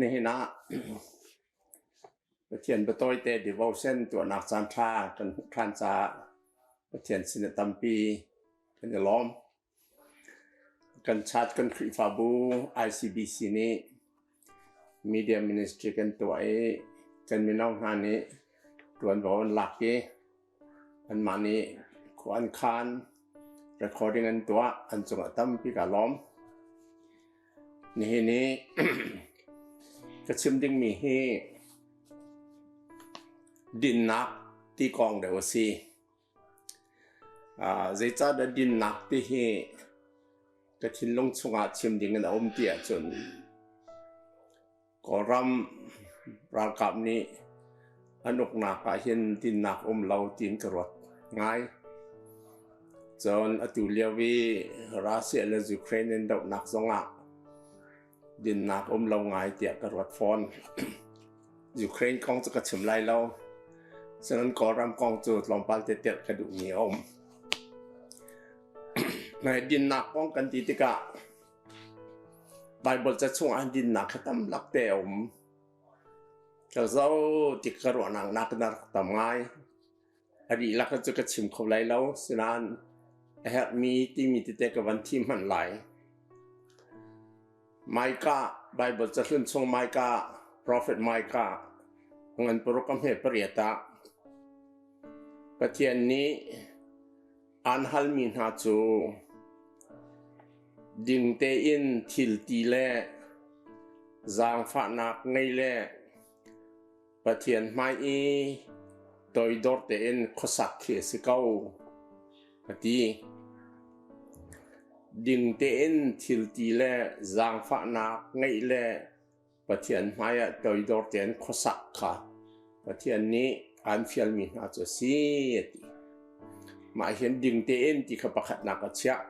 Nihin ah Pathian biatawite devotion tuahnak caan ṭha kan hmuh ṭhan caah Pathian sin ah tampi kan i lawm. Kan church kan Khrihfabu ICBC nih media ministry kan tuah i kan mino hna nih ṭuanvo an lak i anmah nih khua an khaan, recording an tuah, an cungah tampi kaa lawm. Nihin i ka chim dingmi hi dinnak ti kong deuh a si. Zeicahdah dinnak ti hi ka thinlung chungah chim ding in a um ti ahcun Kawlram ralkap nih an uknak ah hin dinnak um lo tiin ka ruat ngai. Cun atu lio i Russia le Ukraine in dohnak zongah dinnak um lo ngai tiah ka ruat fawn. Ukraine kong cu ka chim lai lo. Cun Kawlram kong cu tlawmpal te telh ka duhmi a um. Dinnak kong kan ti tikah Baibal ca chungah dinnak kha tam lak te a um. Ka zoh tik ka ruahnak nak na rak tam ngai. A dihlak cu ka chim kho lai lo. Sinain a herhmi timi tete ka van thim hmanh lai. Micah, Baibal cahlun chung Micah, Prophet Micah, ngan paruk a hme pariat ah Pathian nih Aan halmi hna cu ding tein thil ti le zaangfahnak ngei le Pathian hmai i toidor tein khuasak khi a si ko, a ti. Ding tein thil ti le zaangfahnak ngeih le Pathian hmaiah toidor tein khuasak kha Pathian nih aan fialmi hna cu a si a ti. Mah hin ding tein ti kha pakhatnak a chiah.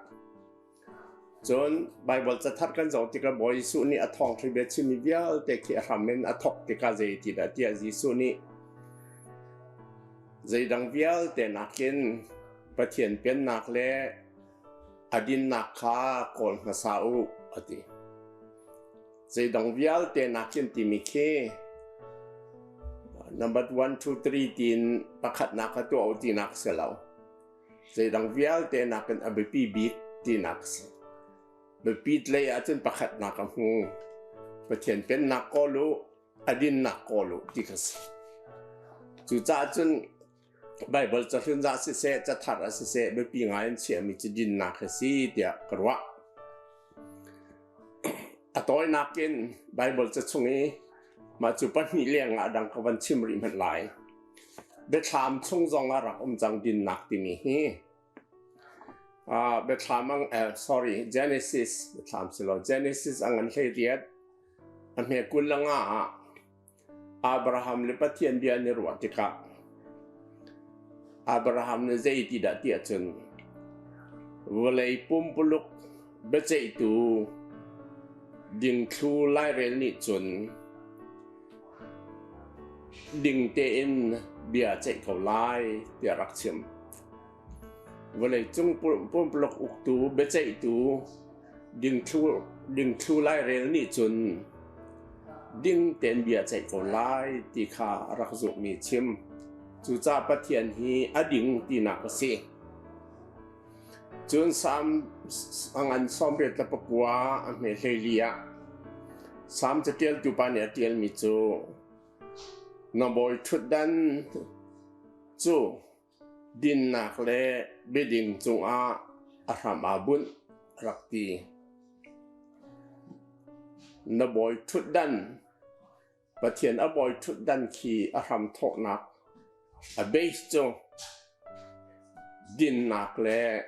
Cun Baibal cathar kan zoh tikah Bawi Jesuh nih a thawngṭha bia chimmi vialte khi a hram in a thawk tikah zei ti dah tiah Jesuh nih zeidang vialte nakin Pathian pennak le a dinnak kha kawl hmasa u a ti. Zeidang vialte nakin timi khi number 1, 2, 3 tiin pakhatnak a tuah u tinak si lo. Zeidang vialte nakin a biapi bik tinak si. Biapit lei ahcun pakhatnak a hmu. Pathian pennak kawl u, a dinnak kawl u ti kha si. Cucaah cun Baibal cahlun ah siseh, cathar ah siseh biapi ngai in chiahmi cu dinnak a si tiah ka ruah. A tawinak in Baibal ca chung i mah cu pahnih leng ah dang ka van chim rih hmanh lai. Biathlam chung zong ah rak um cang dinnak timi hi. Biathlam ang sorry Genesis biathlam si lo Genesis ang an hlei riat a hme kul la nga ah Abraham le Pathian bia an i ruah tikah Abraham nih zei ti dah ti ahcun vawlei pumpuluk biaceihtu dingthlu lairel nih cun ding tein bia ceih ko lai tiah rak chim. Vawlei cung pumpuluk uktu biaceihtu Dingthlu lairel nih cun ding tein bia ceih ko lai ti kha a rak zumhmi chim. Cucaah Pathian hi a ding tinak a si. Cun Salm a ngan 89 a hme hleili ah Salm caṭialtu pa nih a ṭialmi cu na bawi ṭhutdan cu Dinnak le biading cungah a hram aa bunh a rak ti. Na bawi ṭhutdan, Pathian a bawi ṭhutdan khi a hram thawhnak a base cu dinnak le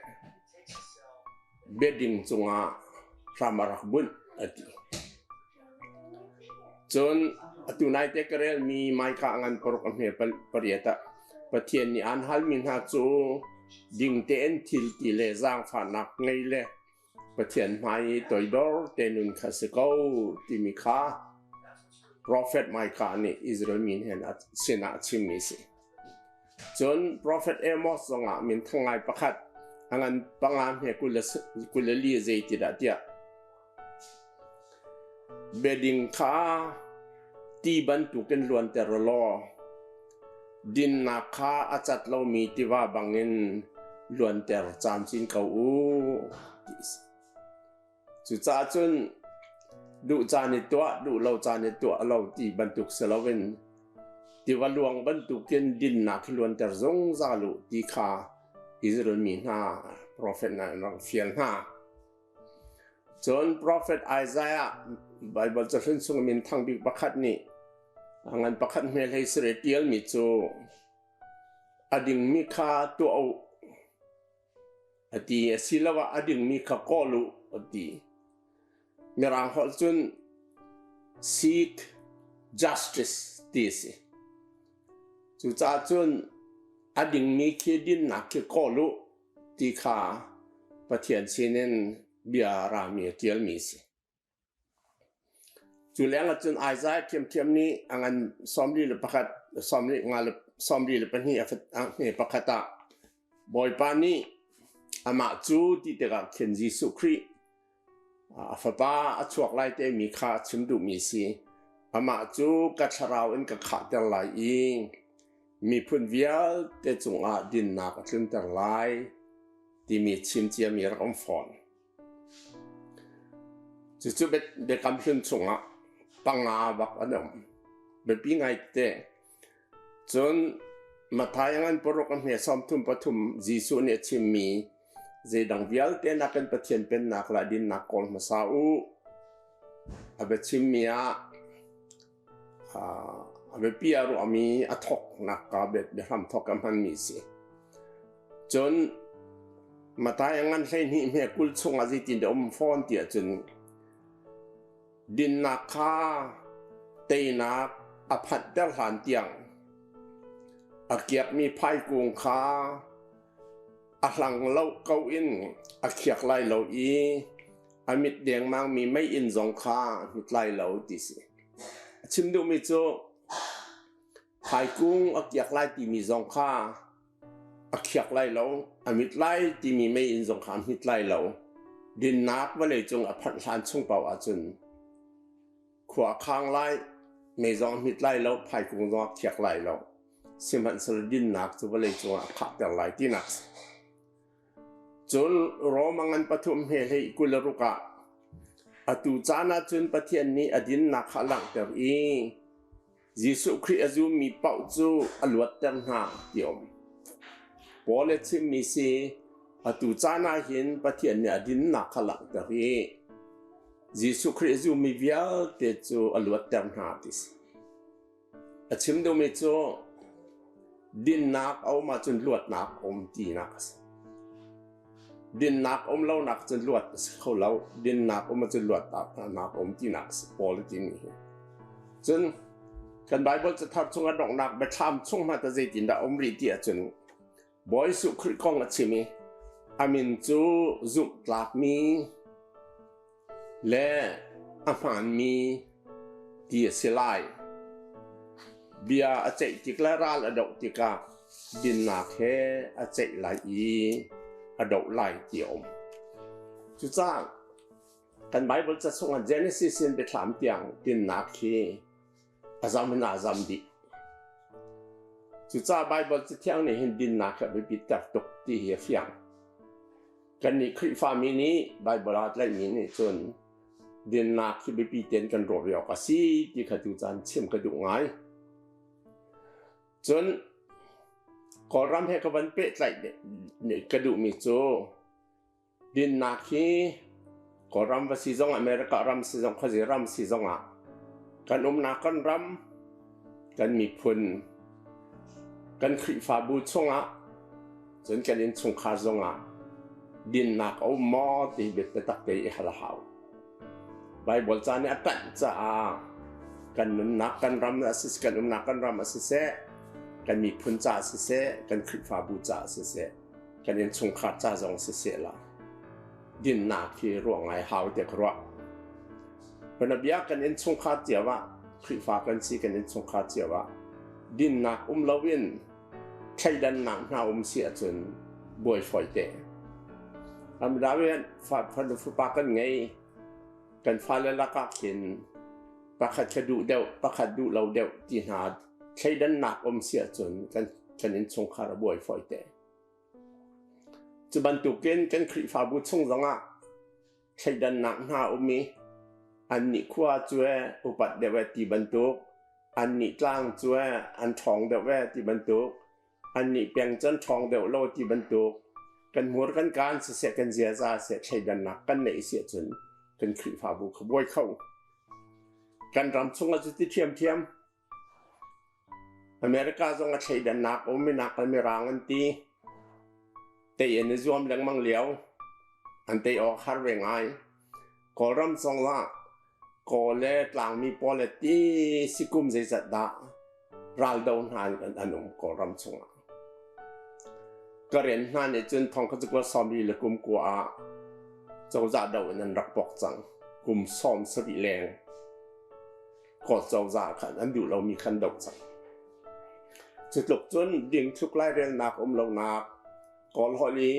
biading cungah hram a rak bunh a ti. Cun atu naite ka relmi Micah ngan paruk a hme pariat ah Pathian nih aan halmi hna cu ding tein thil ti le zaangfahnak ngei le Pathian hmai i toidor te nun kha si ko timi kha Profet Micah nih Israel mi hnen sinah a chimmi a si. Cun Profet Amos zongah minthang ngai pakhat a ngan panga hme 24 zei ti dah tiah biading kha Ti bantukin luanter law dinnak kha a cat lomi tiva bangin luanter camcin ko u ti a si. Cucaah cun duh caan i tuah, duh lo caan i tuah lo ti bantuk si loin tiva luang bantukin dinnak hi luanter zungzal u ti kha Israel mi hna profet hna an rak fial hna. Cun profet Isaiah Baibal cahlun chung min thang bik pakhat nih a ngan pakhat hme hlei sare tialmi cu a dingmi kha tuah u a ti asiloah a dingmi kha kawl u a ti. Mirang holh cun seek justice ti a si. Cucaah cun a dingmi khi dinnak khi kawl u ti kha Pathian sinin bia rami a ṭialmi a si. Cu lengah cun Isaiah ṭhiamṭhiam nih a ngan 41 32 a hme pakhat ah Bawipa nih amah cu ti tikah khin Jesuh Khrih a fapa a chuak lai timi kha a chim duhmi a si. Amah cu ka thlarau in ka khahter lai i miphun vialte cungah dinnak a tlunter lai timi chim ciami rak um fawn. Cucu biakam hlun chungah panga bak an um. Biapi ngai te. Cun Matthai ngan paruk a hme 33 Jesuh nih a chimmi zeidang vialte nakin Pathian pennak le dinnak kawl hmasa u. A biachimmi ah a biapi a ruahmi a thawknak ka biahram thawk a hmanmi si. Cun Matthai ngan 12 hme 20 chungah zeitin dah um fawn ti ahcun Dinnak kha teinak a phanhter hlan tiang a kiakmi phaikung kha a hlang lo ko in a khiak lai lo i a mit dengmangmi meiinn zong kha a hmit lai lo ti si. A chim duhmi cu phaikung a kiak lai timi zong kha a khiak lai lo, a mit lai timi meiinn zong kha a hmit lai lo. Dinnak vawleicung a phanh hlan chung paoh ahcun khua a khang lai, mei zong a hmit lai lo, phaikung zong a khiak lai lo. Sihmanhsehlaw dinnak cu vawleicung ah a khahter lai tinak si. Cun Rome ngan pathum he hlei 26 ah atu caan ahcun Pathian nih a dinnak kha a langhter i Jesuh Khrih a zummi paoh cu a luatter hna ti um. Paul a chimmi si atu caan ah hin Pathian nih a dinnak kha langhter i Jesuh Khrih a zummi vialte cu a luatter hna ti si. A chim duhmi cu dinnak a um ahcun luatnak a um tinak a si. Dinnak um lonak cun luat a si kho lo. Dinnak um ahcun luatnak a um tinak a si Paul a timi hi. Cun kan Bible cathar chung a donghnak biathlam chung hna ta zeitindah um rih ti ahcun Bawi Jesuh Khrih kong a chim i a min cu zumhtlakmi le a hmaanmi ti a si lai. Bia a ceih tik le ral a doh tikah dinnak he a ceih lai i a doh lai ti a um. Cucaah kan Bible ca chungah Genesis in biathlam tiang dinnak hi a zam in aa zam dih. Cucaah Baibal Cathiang nih hin dinnak hi a biapit ter tuk ti hi a fiang. Kannih Khrihfami nih Baibal aa tlaihmi nih cun dinnak hi biapi tein kan ruah ve awk a si ti kha tucaan chim ka duh ngai. Cun Kawlram he ka van pehtlaih ka duhmi cu Dinnak hi Kawlram va si zong America ram si zong khuazi ram si zong ah kan umnak kan ram kan miphun kan Khrihfabu chungah cun kan innchungkhar zongah dinnak a um maw ti biatak te i hal a hau. Bible ca nih a tanh caah kan nunnak kan ram a si kan umnak kan ram a siseh kan miphun ca siseh kan Khrihfabu ca siseh kan innchungkhar ca zong siseh la dinnak hi ruah ngai hau te ka ruah. Panabia kan innchungkhar cio ah Khrihfa kan si kan innchungkhar cio ah dinnak um loin thleidannak hna um si ahcun buai fawi te. Amdawian fa fanu fapa kan ngei kan fale lakah khin. Pakhat kha duh deuh, pakhat duh lo deuh ti hna thleidannak um si ahcun kan kan innchungkhar a buai fawi te. Cu bantukin kan Khrihfabu chung zongah thleidannak hna um i annih khua cu ee upat deuh ee ti bantuk, annih tlang cu ee an ṭhawng deuh ee ti bantuk, annih peng cu an ṭhawng deuh lo ti bantuk kan hmur kan kaan siseh kan ziaza seh thleidannak kan neih si ahcun kan Khrihfabu kha buai kho. Kan ram chungah cu ti ṭhiamṭhiam. America zong a thleidannak um i nak mirang an ti. Tei an i zuam lengmang lio. An tei awk har ve ngai. Kawlram zongah Kawl le tlangmi pawl le ti sikum zeizat dah raldo hna an um Kawlram chungah. Karen hna nih cun thong kha cu sawmli le kum kua ah cozah do in an rak pok cang. Kum 70 leng Kawl cozah khan an duh lomi khan doh cang. Cu tluk cun dingthluk lairelnak um lonak Kawl holh i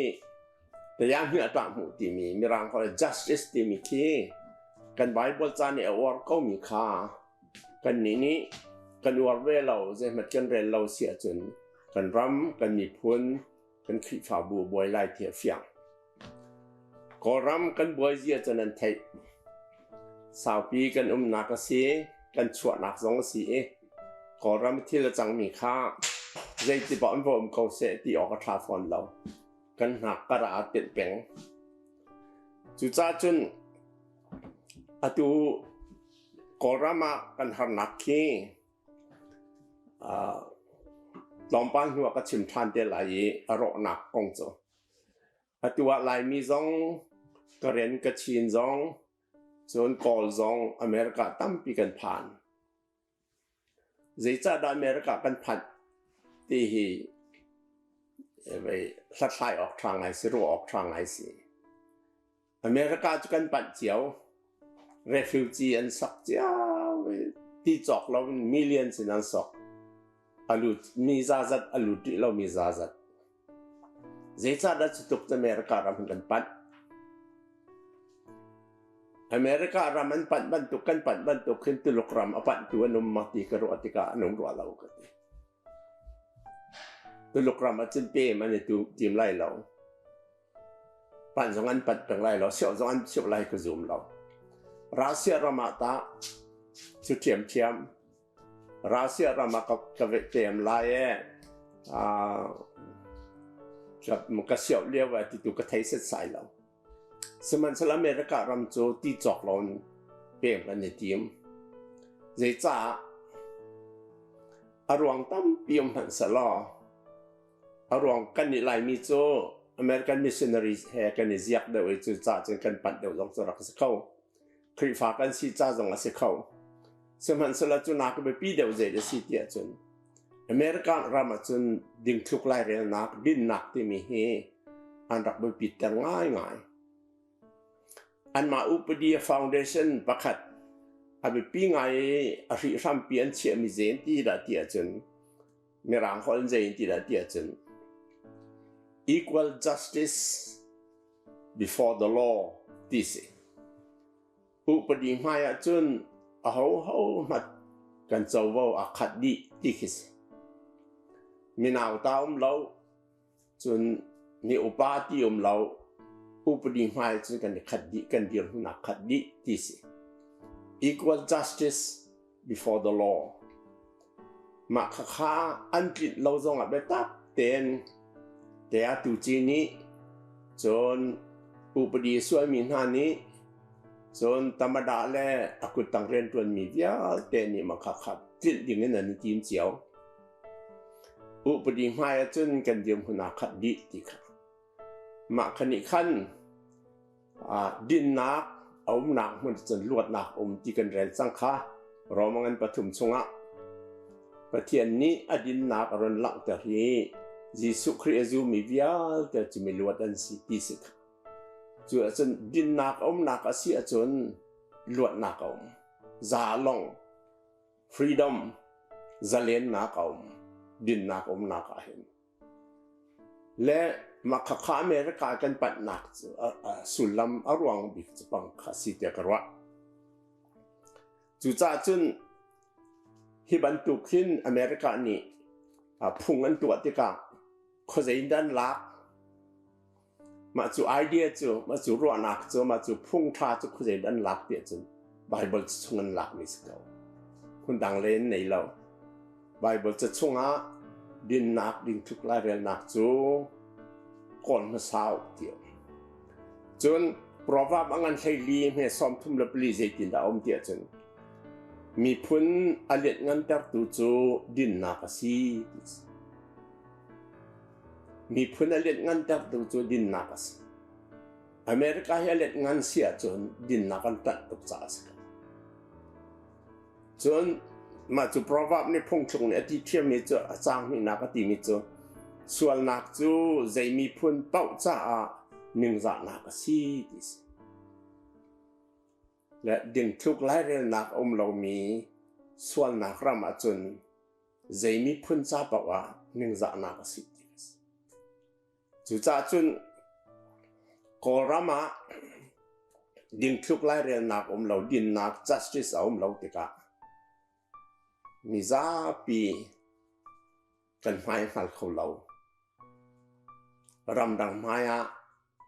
Tayahmia tah hmuh timi Mirang holh justice timi khi kan Bible ca nih a uar komi kha kannih nih kan uar ve lo zeihmanh kan rel lo si ahcun kan ram kan miphun kan Khrihfabu buai lai ti a fiang. Kawlram kan buai zia cu nan theih. Saupi kan umnak a si, kan chuahnak zong a si i Kawlram thil a cangmi kha zeiti paoh in va um ko seh ti awk a ṭha fawn lo. Kan hnak kar ah aa tenh peng. Cucaah cun atu Kawlram ah kan harnak khi tlawmpal hnu ah ka chim ṭhan te lai i a rawhnak kong cu. Atu ah Laimi zong, Karen Kachin zong, cun Kawl zong America tampi kan phan. Zeicahdah America kan phanh ti hi hlathlai awk ṭha ngai si, ruah awk ṭha ngai si. America cu kan panh cio. Refugee an sok cio i ti cawk lo in millions in an sok. A lut mi zazat a lut rih lomi zazat. Zeicahdah cu tluk America ram kan panh? America ram an panh bantuk kan panh bantuk khin Tuluk ram a panhtu an um ma ti ka ruah tikah an um rua lo ka ti. Tuluk ram ah cun pem an i tim lai lo. Panh zong an panh peng lai lo, sioh zong an sioh lai ka zum lo. Russia ram ah tah cu ṭhiamṭhiam. Russia ram ah ka pem lai e ka sioh lio ah ti tu ka thei setsai lo. Sihmanhsehlaw America ram cu ti cawk lo in pem an i tim. Zeicah? A ruang tampi um hmanh sehlaw A ruang kan nih Laimi cu American missionaries he kan i ziak deuh i cucaah cun kan panh deuh zong cu rak si kho. Khrihfa kan si ca zong a si kho. Sihmanhsehlaw cu nak biapi deuh zei a si tiah cun America ram ah cun dingthluk lairelnak, dinnak timi hi an rak biapit ter ngaingai. Anmah upadi foundation pakhat a biapi ngai i a hrihhrampi an chiahmi zei an ti dah ti ahcun Mirang holh in zei in ti dah ti ahcun equal justice before the law ti si. Upadi hmai ahcun ahoho hmat kan covo a khat dih ti khi si. Minau ta um lo, cun mi upa ti um lo, upadi hmai cun kan i khat dih, kan dirhmun aa khat dih ti si. Equal justice before the law. Mah khakha an tlinh lo zongah biatak tein tea tu ci nih cun upadi sualmi hna nih cun tamada le a kuttang rianṭuanmi vialte nih mah khakha tlinh ding in an i tim cio. Upadi hmai ahcun kan dirhmun aa khat dih ti kha. Mah kha nih khan Dinnak a umnak hmun cun luatnak um ti kan rel cang kha Roma ngan pathum chungah Pathian nih a dinnak a run langhter hi Jesuh Khrih a zummi vialte cu miluat an si ti si kha. Cu ahcun dinnak a umnak a si ahcun luatnak a um. Zalong, freedom, zalennak a um, dinnak umnak ah hin. Le mah khakha America kan panhnak cu sullam a ruang bik cu pang kha si tiah ka ruah. Cucaah cun hi bantuk hin America nih phung an tuah tikah khuazei in dah an lak? Mah cu idea cu, mah cu ruahnak cu, mah cu phung ṭha cu khuazei in an lak ti ahcun Bible chung an lakmi si ko. Phundang le in nei lo. Bible ca chungah dinnak dingthluk lairelnak cu kawl hmasa u ti um. Cun Proverb a ngan 14 hme 34 zeitindah a um ti ahcun miphun a lianhngantertu cu dinnak a si ti a si. Miphun a lianhngantertu cu dinnak a si. America hi a lianhngan si ahcun dinnak an ṭanh tuk caah a si ko. Cun mah cu proverb nih phungthluk nih a ti ṭhiammi cu a caang hnihnak a timi cu sualnak cu zei miphun paoh caah ningzahnak a si ti a si. Le dingthluk lairelnak a um lomi sualnak ram ahcun zei miphun ca paoh ah ningzahnak a si ti a si. Cucaah cun Kawlram ah dingthluk lairelnak um lo, dinnak justice a um lo tikah mizapi kan hmai hngal kho lo. Ramdang hmai ah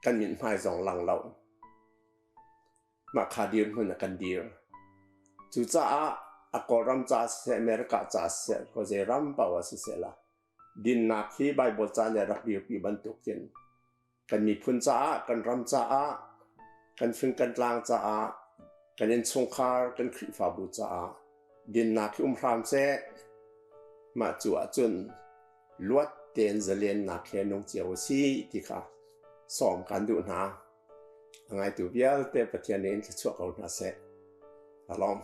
kan mithmai zong lang lo. Mah kha dirhmun ah kan dir. Cucaah a Kawlram ca siseh, America ca siseh, khuazei ram paoh ah siseh la, dinnak hi Bible ca nih a rak dirpi bantukin kan miphun caah, kan ram caah, kan fing kan tlang caah, kan innchungkhar, kan Khrihfabu caah dinnak hi um hram seh. Mah cu ahcun luat tein zalennak he nung cio u si ti kha sawm kan duh hna. A ngaitu vialte Pathian nih in thluachuah ko hna seh. Alawm.